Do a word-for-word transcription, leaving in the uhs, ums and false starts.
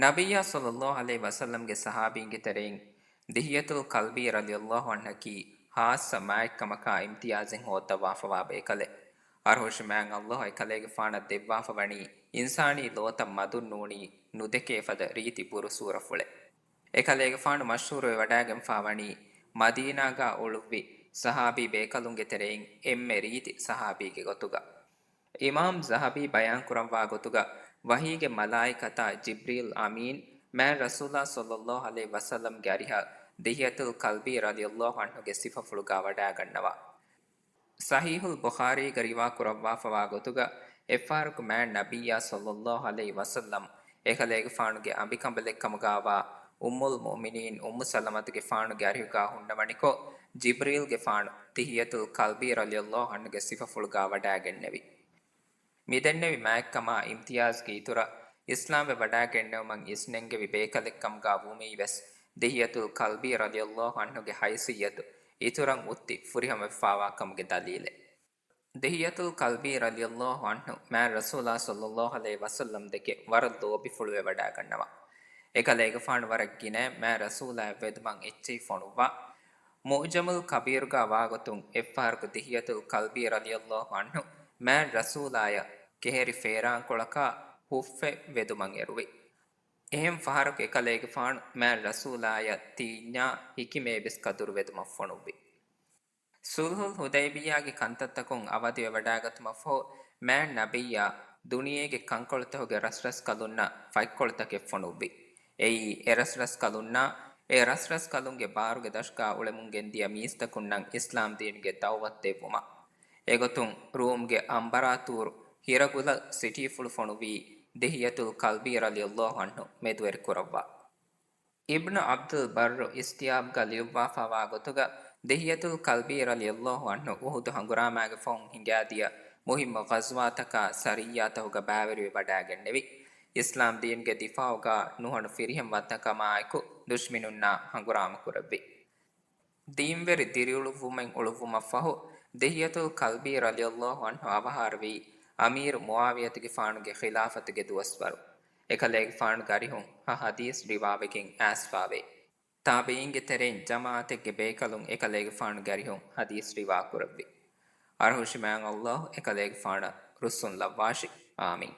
ނަބިއްޔާ ޞައްލައްލާހު ޢަލައިހި ވަސައްލަމްގެ ޞަޙާބީންގެ ތެރެއިން ދިހްޔަތުލް ކަލްބީ ރަޟިޔައްލާހު ޢަންހަކީ ޚާއްޞަ މާތްކަމަކާ އިމްތިޔާޒެއް ހޯއްދަވާފަވާ ބޭކަލެއް. އަރުހުށި މާތް ﷲ އެކަލޭގެފާނަށް ދެއްވާފަ ވަނީ އިންސާނީ ލޯތައް މަދުން ނޫނީ ނުދެކޭ ފަދަ ރީތި ބުރުސޫރަފުޅެއް. އެކަލޭގެފާނު މަޝްހޫރުވެވަޑާގެންފާވަނީ މަދީނާގާ އުޅުއްވި ޞަޙާބީ ބޭކަލުންގެ ތެރެއިން އެންމެ ރީތި ޞަޙާބީގެ ގޮތުގަ. އިމާމް ޒަހަބީ ބަޔާންކުރައްވާ ގޮތުގަ، ވަޙީގެ މަލާއިކަތާ ޖިބްރީލް އަމީން މާތް ރަސޫލާ ޞައްލައްލާހު ޢަލައިހި ވަސައްލަމްގެ އަރިހަށް ދިހްޔަތުލް ކަލްބީ ރަޟިޔައްލާހު ޢަންހުގެ ސިފަފުޅުގާ ވަޑާގަންނަވާ. ޞަޙީޙުލް ބުޚާރީގަ ރިވާކުރައްވާފަވާ ގޮތުގަ، އެއްފަހަރަކު މާތް ނަބިއްޔާ ޞައްލައްލާހު ޢަލައިހި ވަސައްލަމް އެކަލޭގެފާނުގެ އަނބިކަނބަލެއްކަމުގާވާ އުއްމުލް މުއުމިނީން އުއްމު ސަލަމަތުގެފާނުގެ އަރިހުގާ ހުންނަވަނިކޮށް، ޖިބްރީލްގެފާނު ދިހްޔަތުލް ކަލްބީ ރަޟިޔައްލާހު ޢަންހުގެ ސިފަފުޅުގާ ވަޑާގެންނެވި. މިދެންނެވި މާތްކަމާ އިމްތިޔާޒްގެ އިތުރަށް، އިސްލާމްވެ ވަޑާގެންނެވުމަށް އިސްނެންގެވި ބޭކަލެއްކަމުގާ ވުމީވެސް، ދިހްޔަތުލް ކަލްބީ ރަޟިޔައްލާހު ޢަންހުގެ ހައިސިއްޔަތު އިތުރަށް އުއްތި ފުރިހަމަވެފާވާކަމުގެ ދަލީލެއް. ދިހްޔަތުލް ކަލްބީ ރަޟިޔައްލާހު ޢަންހު މާތް ރަސޫލާ ޞައްލައްލާހު ޢަލައިހި ވަސައްލަމް ދެކެ ވަރަށް ލޯބިފުޅުވެވަޑާގަންނަވާ. އެކަލޭގެފާނު ވަރަށް ގިނައިން މާތް ރަސޫލާއަށް ވެދުމަށް އެއްޗެހި ފޮނުއްވާ. މުޢުޖަމުލް ކަބީރުގާ ވާގޮތުން އެއްފަހަރަކު ދިހްޔަތުލް ކަލްބީ ރަޟިޔައްލާހު ޢަންހު މާތް ރަސޫލާއަށް ކެހެރި ފޭރާންކޮޅަކާ ހުއްފެއް ވެދުމަށް އެރުވި. އެހެން ފަހަރަކު އެކަލޭގެފާނު މާތް ރަސޫލާއަށް ތީންޏާ ހިކިމޭ ބިސް ކަދުރު ވެދުމަށް ފޮނުއްވި. ޞުލްޙުލް ޙުދައިބިއްޔާގެ ކަންތައްތަކުން އަވަދިވެވަޑާގަތުމަށްފަހު، މާތް ނަބިއްޔާ ދުނިޔޭގެ ކަންކޮޅުތަކުގެ ރަސްރަސްކަލުންނަށް ފަތްކޮޅުތަކެއް ފޮނުއްވި. އެއީ، އެ ރަސްރަސްކަލުންނާ އެ ރަސްރަސްކަލުންގެ ބާރުގެ ދަށުގާ އުޅެމުން ގެންދިޔަ މީސްތަކުންނަށް އިސްލާމް ދީނުގެ ދަޢުވަތު ދެއްވުމަށް. އެގޮތުން، ރޫމްގެ އަނބަރާތޫރު ހިރަގުލަލް ސިޓީފުޅު ފޮނުއްވީ ދިހްޔަތުލް ކަލްބީ ރަޟިޔައްލާހު ޢަންހު މެދުވެރިކުރައްވާ. އިބްނު ޢަބްދުލް ބައްރު އިސްތިޔާބްގަ ލިޔުއްވާފާވާ ގޮތުގަ، ދިހްޔަތުލް ކަލްބީ ރަޟިޔައްލާހު ޢަންހު އުޙުދު ހަނގުރާމާގެ ފަހުން ހިނގާދިޔަ މުހިއްމު ޣަޒްވާތަކާ ސަރިއްޔާތަކުގަ ބައިވެރިވެ ވަޑާގެންނެވި. އިސްލާމް ދީނުގެ ދިފާޢުގަ ނުހަނު ފިރިހެން ވައްތަކަމާއެކު ދުޝްމިނުންނާ ހަނގުރާމަކުރެއްވި. ދީންވެރި ދިރިއުޅުއްވުމެއް އުޅުއްވުމަށްފަހު، ދިހްޔަތުލް ކަލްބީ ރަޟިޔައްލާހު ޢަންހު އަވަހާރަވީ އަމީރު މުޢާވިޔަތުގެފާނުގެ ޚިލާފަތުގެ ދުވަސްވަރު. އެކަލޭގެފާނުގެ އަރިހުން ހަ ޙަދީޘް ރިވާވެގެން އައިސްފާވޭ. ތާބިޢީންގެ ތެރެއިން ޖަމާޢަތެއްގެ ބޭކަލުން އެކަލޭގެފާނުގެ އަރިހުން ޙަދީޘް ރިވާކުރެއްވި. އަރުހުށި މާތް ﷲ އެކަލޭގެފާނަށް ރުއްސުން ލައްވާށި. އާމީން.